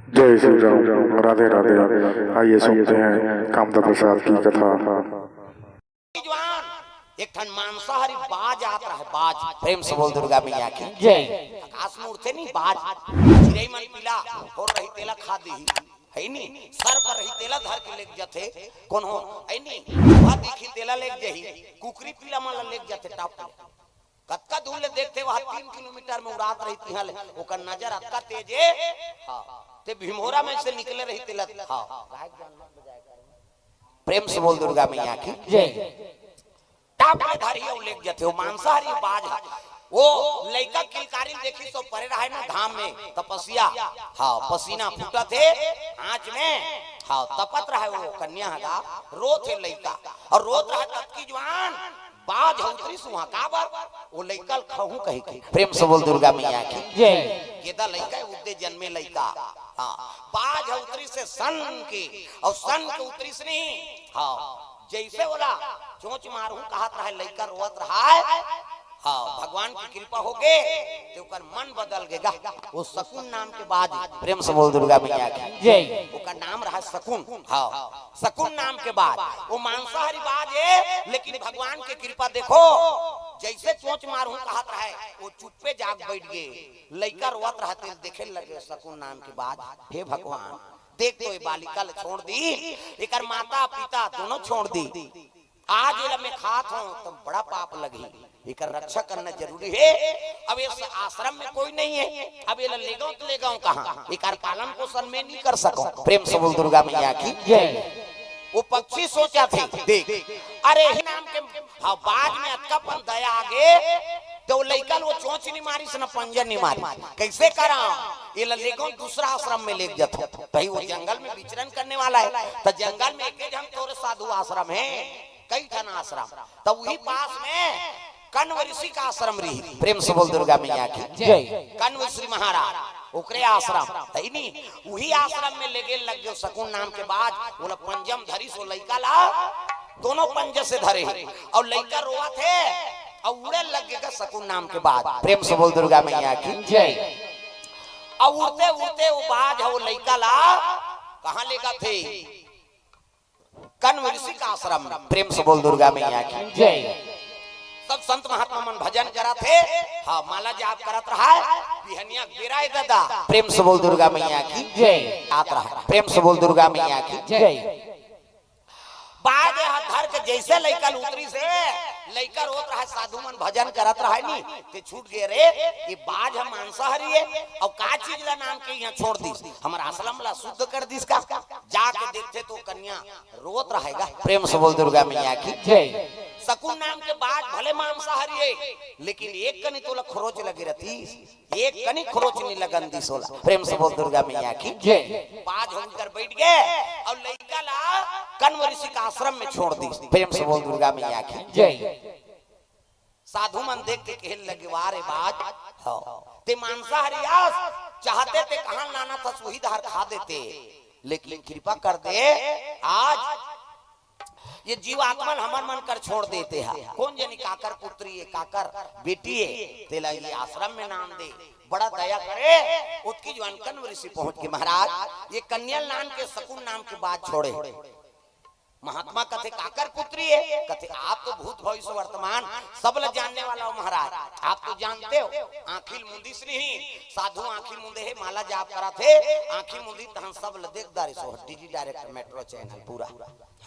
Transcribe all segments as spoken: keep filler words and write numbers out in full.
जय श्री राम। राधे राधे। आइए सुनते हैं कामदा प्रसाद की कथा। जवान, एक ठन मांसाहारी बाज आत रहे, बाज। प्रेम से बोल दुर्गा मैया की जय। आकाश में उड़थे नहीं बाज, चिरई मन पीला हो रही तेला खा देही, है नी? सर पर रही तेला धर के लेग जथे, कोनो है नी? चूहा दिखी तेला लेग जही, कुकरी पीला मन ला लेग जथे टप ले। कतका दूर ले देखथे, वहां तीन किलोमीटर में उड़ात रही तिहां ले, ओकर नजर अतका तेज हे। हाँ, ते भिमोरा में से निकले रही तेला। हाँ, प्रेम से बोल दुर्गा मैया की जय। टाप ले धरी अउ लेग जथे, वो मांसाहारी बाज ह। वो लइका किलकारी देखी सो परे रहे ना धाम में तपस्या। हाँ, पसीना फूटत हे आंच में। हाँ, तपत रहे वो कन्या ह गा, रोत हे लइका। अउ रोत रहे ततकी जवान बाज ह उतरिस उहां। काबर? वो लइका ल खहूं कहिके। प्रेम से बोल दुर्गा मैया की जय। गेदा लइका हे, उद्दे जन्मे लइका। हाँ, बाज ह उतरिस हे सन के, अउ सन के उतरिस नहीं। हाँ, जइसे ओला चोंच मारहूं कहत रहय, लइका रोवत रहय। हाँ, भगवान की कृपा होगे, ते ओकर मन बदल गे गा। वो शकुन नाम के बाज, प्रेम से बोल दुर्गा मैया की जय। ओकर नाम रहय शकुन। हाँ, शकुन नाम के बाज, वो मांसाहारी बाज हे, लेकिन भगवान के कृपा देखो, जइसे चोंच मारहूं कहत रहय, वो चुप्पे जाग बइठ गे। लइका रोवत रहय ते देखे लगे शकुन नाम के बाज, हे भगवान, देख तो ये बालिका ल छोड़ दी, एकर माता पिता दोनों छोड़ दी। आज एला मैं खात हूं तो बड़ा पाप लगही, एकर रक्षा करना जरूरी हे। अब इस आश्रम में कोई नहीं है, अब एला लेगंव तो लेगंव कहां? एकर पालन पोषण मैं नहीं कर सकंव। प्रेम से बोल दुर्गा मैया की जय। वो पक्षी सोचत हे, देख, अरे ही नाम के, हाँ, बाज में अतका पन दया आगे, तो वो लइका ल वो चोंच नहीं मारिस, न पंजा नहीं मारिस। कइसे करंव? एला लेगंव दूसरा आश्रम में लेग जथंव। भाई वो जंगल में विचरण करने वाला है, त जंगल में एके झन तोरे साधु आश्रम हे, कई ठन आश्रम, त उही पास में कण्व ऋषि का आश्रम रही। प्रेम से बोल दुर्गा मैया की जय। कण्व ऋषि महाराज, ओकरे आश्रम हे नी, उही आश्रम में लेगे लग गे शकुन नाम के बाज। ओला पंजा म धरिस वो लइका ला, दोनों पंजा से धरे हे, अउ लइका रोवत हे, अउ उड़े लग गे गा शकुन नाम के बाज। प्रेम से बोल दुर्गा मैया की जय। अउ उड़ते उड़ते वो बाज ह वो लइका ला कहां लेगथे? कण्व ऋषि का आश्रम में। प्रेम से बोल दुर्गा मैया की जय। सब संत महात्मा मन भजन करत हे, हाँ, माला जाप करत रहय, बिहनिया बेरा ए दादा। प्रेम से बोल दुर्गा मैया की जय। आत रहय, प्रेम से बोल दुर्गा मैया की जय। बाज ह धर के जइसे लइका ल उतरिस हे, लइका रोत रहय, साधु मन भजन करत रहय नी, ते छूट गे रे, ये बाज ह मांसाहारी हे, अउ का चीज ला नाम के इहां छोड़ दिस, हमर आश्रम ला शुद्ध कर दिस का? जाके देखथे तो कन्या रोत रहय गा। प्रेम से बोल दुर्गा मैया की जय। शकुन नाम के बाज भले मांसाहारी हे, लेकिन एक कनी तोला खरोच लगे रहतिस, एक कनी खरोच नहीं लगन दिस ओला। प्रेम से बोल दुर्गा मैया की जय। बाज ह उतर बइठ गे अउ लइका ला कण्व ऋषि का आश्रम में छोड़ दिस। प्रेम से बोल दुर्गा मैया की जय। साधु मन देख के कहे लगे, "वाह रे बाज, हाँ, ते मांसाहारी अस, चाहते ते कहां लानत हस, वही डहर खा देते, लेकिन कृपा कर दे, आज ये जीवात्मा ल हमर मन कर छोड़ देते हा। कोन जनी काकर पुत्री हे, काकर बेटी हे, तेला ये आश्रम में नाम दे, बड़ा दया करे।" ओतकी जुवार कण्व ऋषि पहुंच के, "महाराज, ये कन्या ल लान के शकुन नाम के बाज छोड़े।" महात्मा कथे, "काकर पुत्री हे?" कथे, "आप तो भूत भविष्य वर्तमान सब ल जानने वाला हो महाराज, आप तो जानते हो।" आंखी ल मुंदिस नहीं, साधु आंखी मुंदे हे, माला जाप करत हे, आंखी मुंदी तहन सब ल देख डारिस, डीडी डायरेक्ट मेट्रो चैनल पूरा।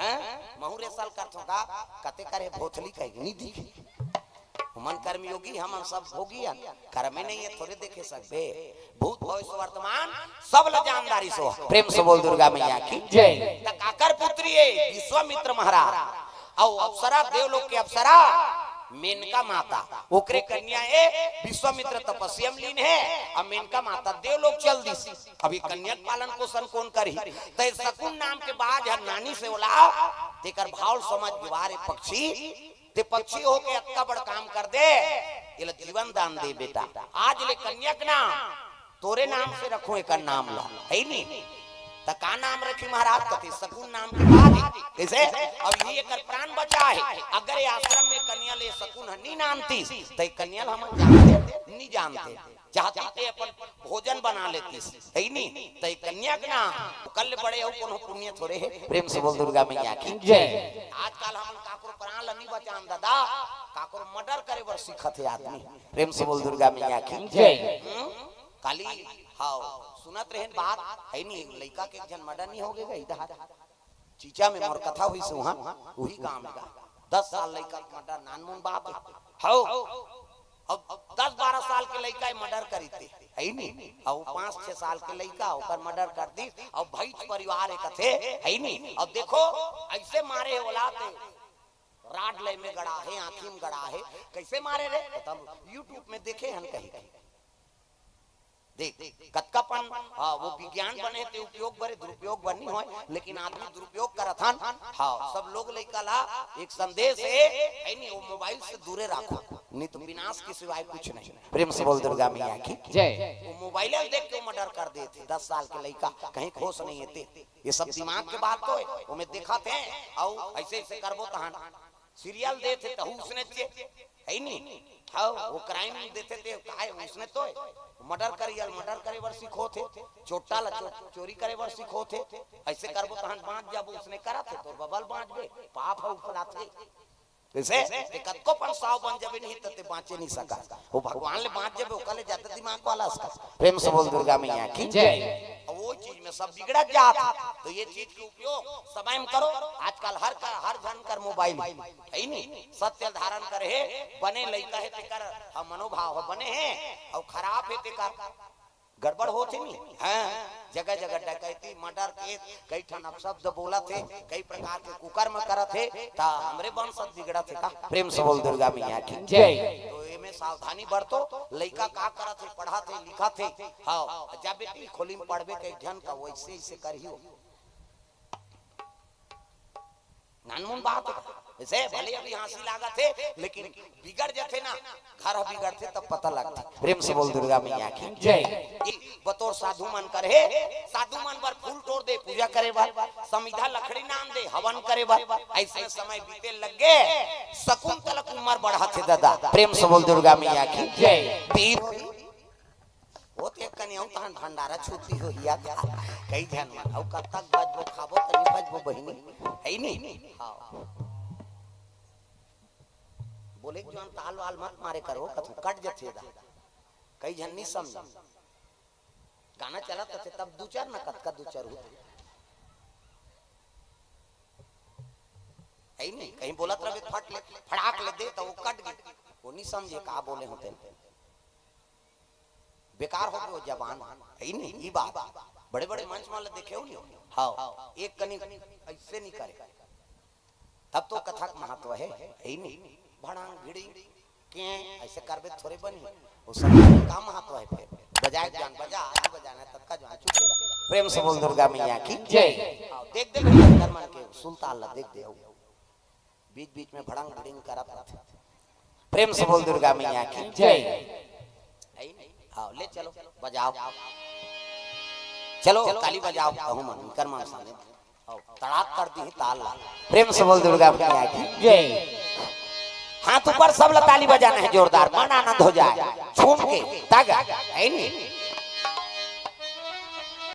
हैं? महूं रे साल करथों का? कते करे भोथली कहे नहीं दिखे। हमन कर्मयोगी, हमन सब भोगी हन, कर्मे नहीं हे, थोरे देखे सकबे। भूत भविष्य वर्तमान सब ल जान डारिस। प्रेम से बोल दुर्गा मैया की जय। त काकर पुत्री हे? विश्वामित्र महाराज। अउ अप्सरा, देवलोक के अप्सरा मेनका माता, ओकरे कन्या हे। विश्वामित्र तपस्या में लीन हे, अउ मेनका माता देवलोक चल दिस। अभी कन्या के पालन पोषण कोन करही? त शकुन नाम के बाज ह नानी से ओला, तेकर भाव ल समझ गे, "वाह रे पक्षी, ते पक्षी होके अतका बड़ काम कर दे, एला जीवन दान दे बेटा। आज ले कन्या के नाम तोरे नाम से रखों, एकर नाम ला, हे नी? त का नाम रखी महाराज?" कथे, "शकुन नाम के बाज।" कइसे? अब ये एकर प्राण बचाय हे। अगर ये आश्रम में कन्या ल शकुन ह नी नानतिस, त ये कन्या ल हमन जानते? नी जानते। चाहती ते अपन भोजन बना लेतिस, हे नी? त ए कन्या के ना, ओकर ले बड़े अउ कोनो पुण्य थोरे हे। प्रेम से बोल दुर्गा मैया की जय। आजकल हमन काकरो प्राण ल नी बचान दादा, काकरो मर्डर करे बर सीखत हे आदमी। प्रेम से बोल दुर्गा मैया की जय। हम्म? काली, हाँ, सुनत रहेन बात, हे नी, लइका के एक झन मर्डर नी हो गे गा इधर। चीचा में मोर कथा होइस उहाँ, उही गांव में गा। दस साल लइका के मर्डर, नानमुन बात हे। हौ, अब दस बारह साल के लइका ए मर्डर करिस ते, हे नी? अउ पाँच छह साल के लइका, ओकर मर्डर कर दिस, अउ भैंस परिवार ए कथे, हे नी? अब देखो, अइसे मारे हे ओला ते, राड लय में गड़ा हे, आँखी में गड़ा हे, कइसे मारे रे? तब YouTube में देखे हन कहीं। देख, कतका पन, हाँ, वो विज्ञान बने ते उपयोग बर, दुरुपयोग बर नी होय, लेकिन आदमी दुरुपयोग करत हन। हाँ, सब लोग लइका ला एक संदेश हे, हे नी, वो मोबाइल से दूरे राखो, नी तो विनाश के सिवाय कुछ नहीं। प्रेम से बोल दुर्गा मैया की जय। वो मोबाइल देख के मर्डर कर देथे, दस साल के लइका, कहीं होश नहीं हे ते। ये सब दिमाग के बात तो हे, ओमे देखत हे, अउ अइसे अइसे करबो तहन। सीरियल देथे तहू उसने चे, हे नी? हाँ, वो क्राइम देथे ते काय उसने तो हे। मर्डर करियल, मर्डर करे बर सिखोथे, चोट्टा ला चो-, चोरी करे बर सिखोथे, अइसे करबो तहन बाँच जाबो, उसने करत हे, तोर बबल बाँचबे, पाप हे उफलाथे। कइसे? ते कतको पन साव बन जाबे नहीं त ते बाँचे नहीं सका। वो भगवान ले बाँच जाबे, ओकर ले जादा दिमाग वाला अस का। प्रेम से बोल दुर्गा मैया की जय। अउ वो चीज में सब बिगड़त जात हे। त ये चीज के उपयोग समय में करो। आजकल हर का, हर झन कर मोबाइल हे। हे नी? सत्य धारण करे हे, बने लइका हे तेकर, हाँ, मनोभाव हे, बने हे, अउ खराब हे तेकर गड़बड़ होथे नी। हाँ, जगह जगह डकैती, मर्डर केस, कई ठन अपशब्द बोलत हे, कई प्रकार के कुकर्म करत हे, त हमरे वंश बिगड़त हे का? प्रेम से बोल दुर्गा मैया की जय। तो एमे सावधानी बरतो, लइका का करत हे, पढ़त हे, लिखत हे, हाँ, जा बेटी खोली में पढ़बे कई झन का वइसे अइसे करही हो। नानमुन बात हे। अइसे भले अभी हँसी लागत हे, लेकिन बिगड़ जथे ना, घर ह बिगड़थे तब पता लगथे। प्रेम से बोल दुर्गा मैया की जय। बतौर साधु मन कर हे, साधु मन बर फूल टोर दे, पूजा करे बर, समिधा लकड़ी नान दे, हवन करे बर। अइसने समय बीते लग गे, शकुंतला के उमर बढ़त हे दादा। प्रेम से बोल दुर्गा मैया की जय। बीस ओ ते कने अउ तहन भंडारा छुट्टी होही या का? कई झन मन, अउ कब तक बजबो खाबो त नी बजबो बहिनी, हे नी? हाँ। बोले के जुआन ताल वाल मत मारे करो, कथू कट जथे दा। कई झन नी समझे। गाना चलत रथे तब दू चार न कतका दू चार होथे। हे नी? कहीं बोलत रहे फट ले, फड़ाक ले दे त वो कट गे। वो नी समझे का बोले होथे। बेकार हो गे वो जबान, हे नी? ई बात। बड़े-बड़े मंच मन ल देखे हो नी? हाँ, एक कनी अइसे नी करे। तब तो कथा के महत्व हे, हे नी? भड़ांग, भिड़िंग, के अइसे करबे थोरे बनही। वो सब का महत्व हे फेर? बजाए जान बजा, आदि बजाना तब का जान चुप रह। प्रेम से बोल दुर्गा मैया की जय। हाँ, देख दे भैया, कर मन के सुलताल ला देख दे। बीच-बीच में भड़ंग भड़िंग करत रथे। प्रेम से बोल दुर्गा मैया की जय। आओ, ले चलो, बजाओ। चलो, ताली बजाओ, कहूँ मन, कर मन सामने। आओ, तड़ाक कर दी ताल ला। प्रेम से बोल दुर्गा मैया की जय। हाथ ऊपर, सब ला ताली बजाना हे जोरदार, मन आनंद हो जाए। झूम के, तागा, हे नी?